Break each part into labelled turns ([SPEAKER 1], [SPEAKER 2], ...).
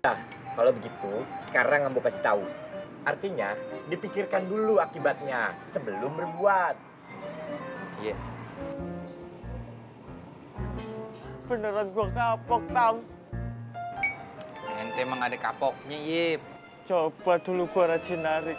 [SPEAKER 1] Nah, kalau begitu, sekarang Ambo kasih tahu. Artinya, dipikirkan dulu akibatnya sebelum berbuat.
[SPEAKER 2] Iya.
[SPEAKER 3] Beneran gua kapok, Tam.
[SPEAKER 2] Ente emang ada kapoknya, Yip.
[SPEAKER 3] Coba dulu gua rajin narik.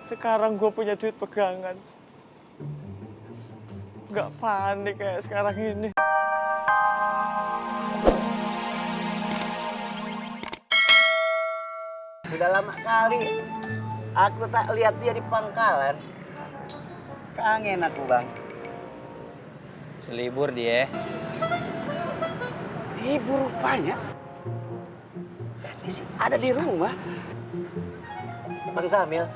[SPEAKER 3] Sekarang gua punya duit pegangan. Nggak panik kayak sekarang ini.
[SPEAKER 4] Sudah lama kali aku tak lihat dia di pangkalan. Kangen aku, Bang.
[SPEAKER 2] Selibur dia.
[SPEAKER 4] Ibu rupanya. Ada di rumah. Bang Samil,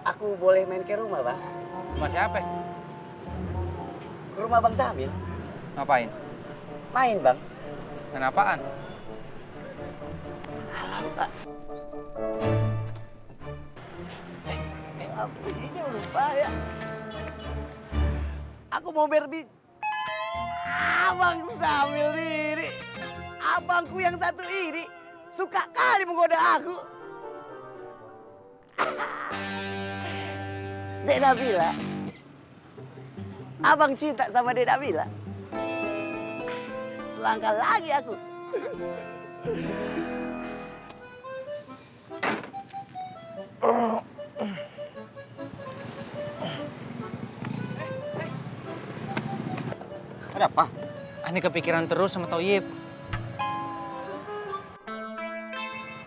[SPEAKER 4] aku boleh main ke rumah, Bang?
[SPEAKER 2] Rumah siapa?
[SPEAKER 4] Ke rumah Bang Samil.
[SPEAKER 2] Ngapain?
[SPEAKER 4] Main, Bang.
[SPEAKER 2] Main apaan?
[SPEAKER 4] Alam, Pak. Aku ini jauh lupa ya. Aku mau berbi. Abang Samil ini. Abangku yang satu ini suka kali menggoda aku. Dek Nabila. Abang cinta sama Dek Nabila. Selangkah lagi aku.
[SPEAKER 1] Ada apa?
[SPEAKER 2] Aneh kepikiran terus sama Toyib.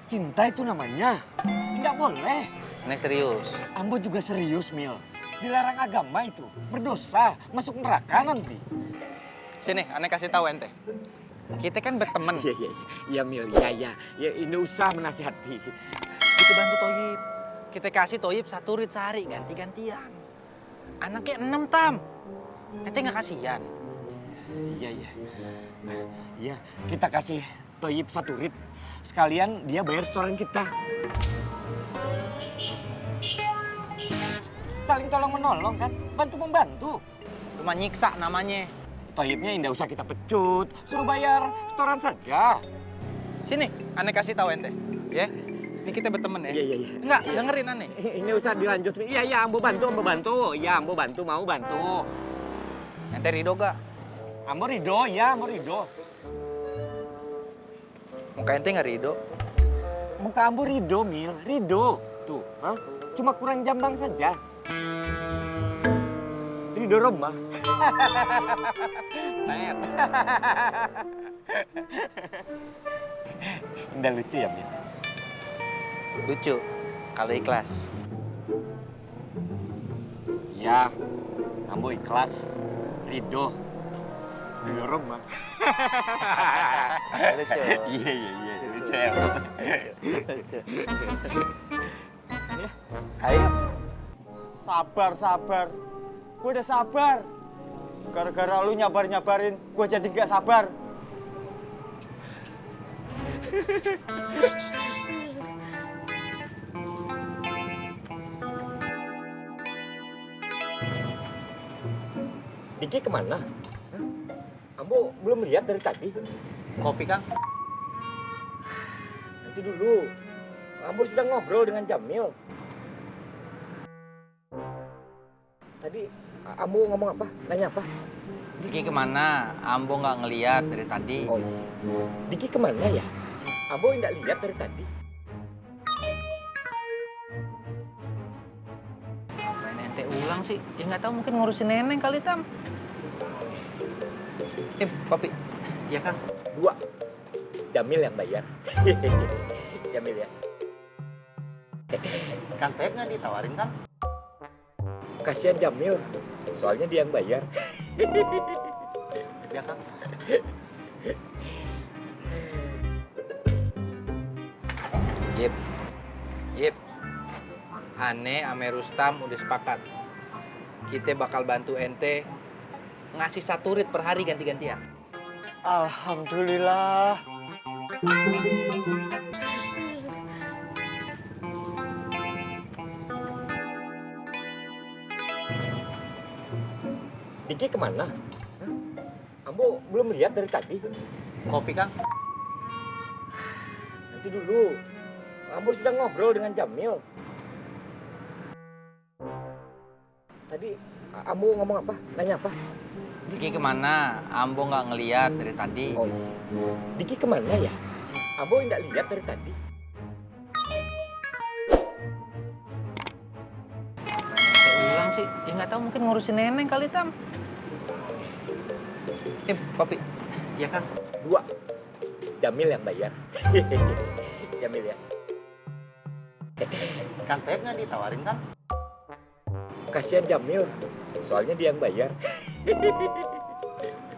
[SPEAKER 1] Cinta itu namanya. Tidak boleh.
[SPEAKER 2] Aneh serius.
[SPEAKER 1] Ambo juga serius, Mil. Dilarang agama itu. Berdosa. Masuk neraka nanti.
[SPEAKER 2] Sini, aneh kasih tahu ente. Kita kan berteman.
[SPEAKER 1] Iya, iya, iya, Mil. Iya, iya. Ya, ini usah menasihati.
[SPEAKER 2] Kita bantu Toyib. Kita kasih Toyib 1 rit sehari, ganti-gantian. Anaknya 6, Tam. Ente nggak kasihan?
[SPEAKER 1] Iya, iya. Iya, kita kasih Toyib 1 rit. Sekalian dia bayar setoran kita. Saling tolong-menolong kan? Bantu-membantu.
[SPEAKER 2] Cuma nyiksa namanya.
[SPEAKER 1] Toyibnya indah usah kita pecut. Suruh bayar setoran saja.
[SPEAKER 2] Sini, aneh kasih tahu ente. Ya, ini kita berteman ya.
[SPEAKER 1] Iya, iya, iya.
[SPEAKER 2] Enggak,
[SPEAKER 1] Iya.
[SPEAKER 2] dengerin aneh.
[SPEAKER 1] Ini usah dilanjut. Iya, iya, Ambo bantu, Ambo bantu. Iya, Ambo bantu, mau bantu.
[SPEAKER 2] Ente ridho gak?
[SPEAKER 1] Ambo ridho, ya, Ambo ridho.
[SPEAKER 2] Muka ente nggak ridho?
[SPEAKER 1] Muka Ambo ridho, Mil. Ridho. Tuh, hah? Cuma kurang jambang saja. Ridho Roma. Net. Indah lucu ya, Mil?
[SPEAKER 2] Lucu, kalau ikhlas.
[SPEAKER 1] Ya, Ambo ikhlas. Ridho. Ridho Roma.
[SPEAKER 2] Lucu.
[SPEAKER 1] Iya, iya, iya. Lucu ya, Bro.
[SPEAKER 2] Lucu. Ayo.
[SPEAKER 3] Sabar, sabar. Gue udah sabar. Gara-gara lu nyabar-nyabarin, gue jadi gak sabar.
[SPEAKER 1] Diki kemana? Ambo belum lihat dari tadi.
[SPEAKER 2] Kopi, Kang.
[SPEAKER 1] Nanti dulu. Ambo sudah ngobrol dengan Jamil. Tadi Ambo ngomong apa? Nanya apa?
[SPEAKER 2] Diki kemana? Ambo nggak ngeliat dari tadi.
[SPEAKER 1] Oh, Diki kemana ya? Ambo nggak lihat dari tadi.
[SPEAKER 2] Main ente ulang sih? Ya nggak tahu, mungkin ngurusin neneng kali, Tam. Tim, kopi.
[SPEAKER 4] Ya, Kang.
[SPEAKER 1] 2. Jamil yang bayar. Jamil ya.
[SPEAKER 4] Kang Pep nggak ditawarin, Kang?
[SPEAKER 1] Kasihan Jamil. Soalnya dia yang bayar.
[SPEAKER 4] Ya, Kang.
[SPEAKER 2] Yip. Yip. Ane ame Rustam udah sepakat. Kita bakal bantu ente ngasih 1 rit per hari ganti-gantian.
[SPEAKER 3] Alhamdulillah.
[SPEAKER 1] Diki kemana? Ambo belum lihat dari tadi.
[SPEAKER 4] Kopi, Kang.
[SPEAKER 1] nanti dulu. Ambo sudah ngobrol dengan Jamil. Tadi Ambo ngomong apa? Nanya apa?
[SPEAKER 2] Diki kemana? Ambo nggak ngeliat dari tadi.
[SPEAKER 1] Oh, Diki kemana ya? Ambo nggak lihat dari tadi.
[SPEAKER 2] Ulang sih, ya nggak tahu mungkin ngurusin neneng kali Tam. Im, kopi.
[SPEAKER 3] Iya Kang.
[SPEAKER 1] 2. Jamil yang bayar. Jamil ya.
[SPEAKER 3] Kang Tep nggak ditawarin Kang?
[SPEAKER 1] Kasihan Jamil, soalnya dia yang bayar.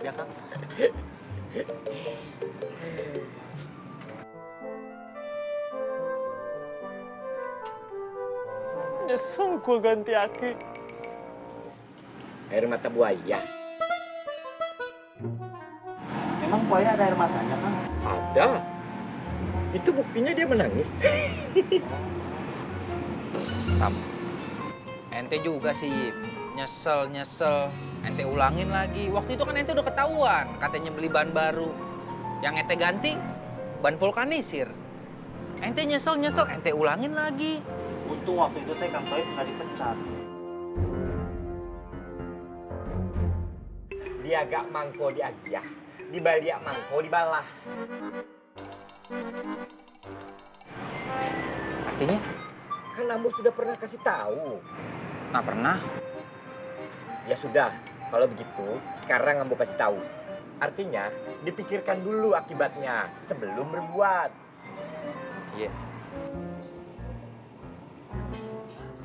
[SPEAKER 3] Iya Kang. Nyesel gue ganti aki.
[SPEAKER 1] Air mata buaya.
[SPEAKER 3] Emang buaya ada air matanya Kang?
[SPEAKER 1] Ada. Itu buktinya dia menangis.
[SPEAKER 2] Tam. Ente juga sih, nyesel. Ente ulangin lagi. Waktu itu kan ente udah ketahuan, katanya beli ban baru. Yang ente ganti, ban vulkanisir. Ente nyesel, ente ulangin lagi.
[SPEAKER 3] Untung waktu itu teh Kang Toib nggak dipecat.
[SPEAKER 1] Dia gak mangko di agiah, di baliak mangko di balah.
[SPEAKER 2] Artinya?
[SPEAKER 1] Kan Ambo sudah pernah kasih tahu.
[SPEAKER 2] Nggak pernah.
[SPEAKER 1] Ya sudah, kalau begitu sekarang Ambo kasih tahu. Artinya dipikirkan dulu akibatnya sebelum berbuat.
[SPEAKER 2] Iya.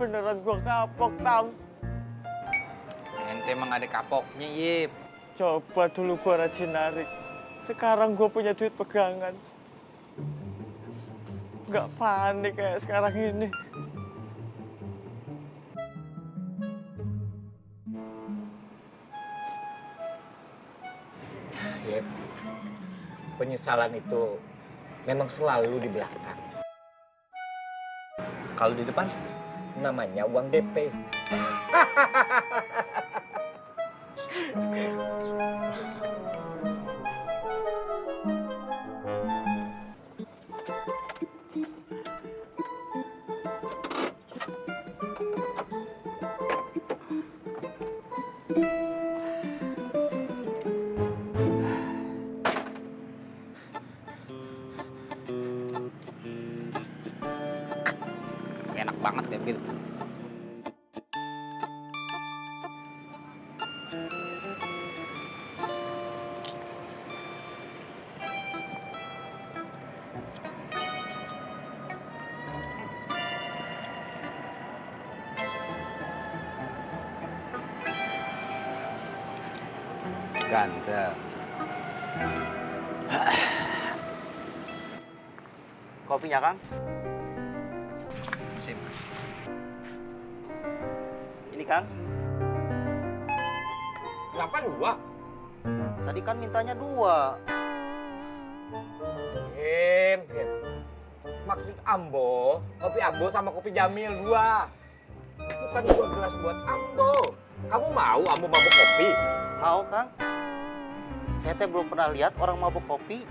[SPEAKER 3] Beneran gue kapok Tam.
[SPEAKER 2] Ente emang ada kapoknya, Yip.
[SPEAKER 3] Coba dulu gue rajin narik. Sekarang gue punya duit pegangan. Nggak panik kayak sekarang ini.
[SPEAKER 1] Yep. Penyesalan itu memang selalu di belakang.
[SPEAKER 2] Kalau di depan?
[SPEAKER 1] Namanya uang DP.
[SPEAKER 2] Enak banget ya begitu. Ganteng.
[SPEAKER 3] Kopinya Kang?
[SPEAKER 2] Sip.
[SPEAKER 3] Ini Kang?
[SPEAKER 1] Kenapa 2?
[SPEAKER 3] Tadi kan mintanya 2.
[SPEAKER 1] Him. Maksud Ambo, kopi Ambo sama kopi Jamil 2. Bukan 2 gelas buat Ambo. Kamu mau Ambo mabuk kopi?
[SPEAKER 3] Mau Kang? Saya teh belum pernah lihat orang mabuk kopi.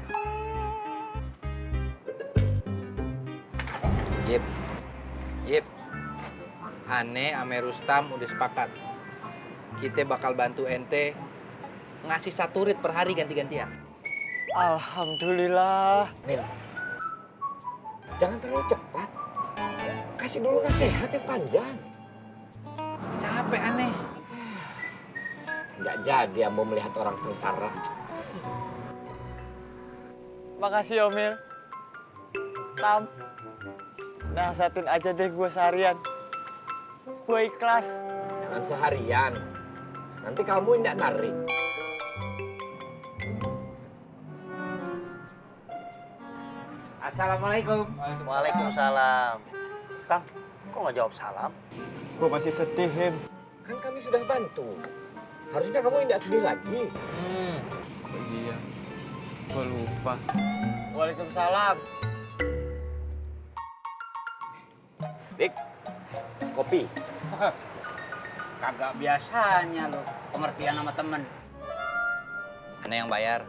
[SPEAKER 2] Yip. Ane ame Rustam udah sepakat. Kita bakal bantu ente ngasih 1 rit per hari ganti-gantian.
[SPEAKER 3] Alhamdulillah.
[SPEAKER 1] Nil, jangan terlalu cepat. Kasih dulu nasihat yang panjang.
[SPEAKER 2] Capek aneh.
[SPEAKER 1] Nggak jadi Ambo melihat orang sengsara.
[SPEAKER 3] Makasih Omil. Tam. Nasihatin aja deh gue seharian. Gue ikhlas.
[SPEAKER 1] Jangan seharian. Nanti kamu nggak narik.
[SPEAKER 2] Assalamualaikum.
[SPEAKER 3] Waalaikumsalam. Kang, kok nggak jawab salam? Gue masih sedih, Him.
[SPEAKER 1] Kan kami sudah bantu. Harusnya kamu tidak sedih lagi.
[SPEAKER 3] Iya, gue lupa. Waalaikumsalam.
[SPEAKER 1] Dik, kopi.
[SPEAKER 5] Kagak biasanya lo pengertian sama temen.
[SPEAKER 2] Aneh yang bayar.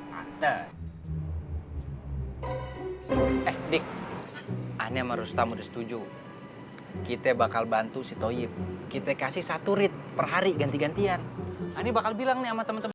[SPEAKER 5] Pantes.
[SPEAKER 2] Dik, Ane sama Rustam udah setuju. Kita bakal bantu si Toyib. Kita kasih 1 rit per hari ganti-gantian. Ane bakal bilang nih sama temen-temen.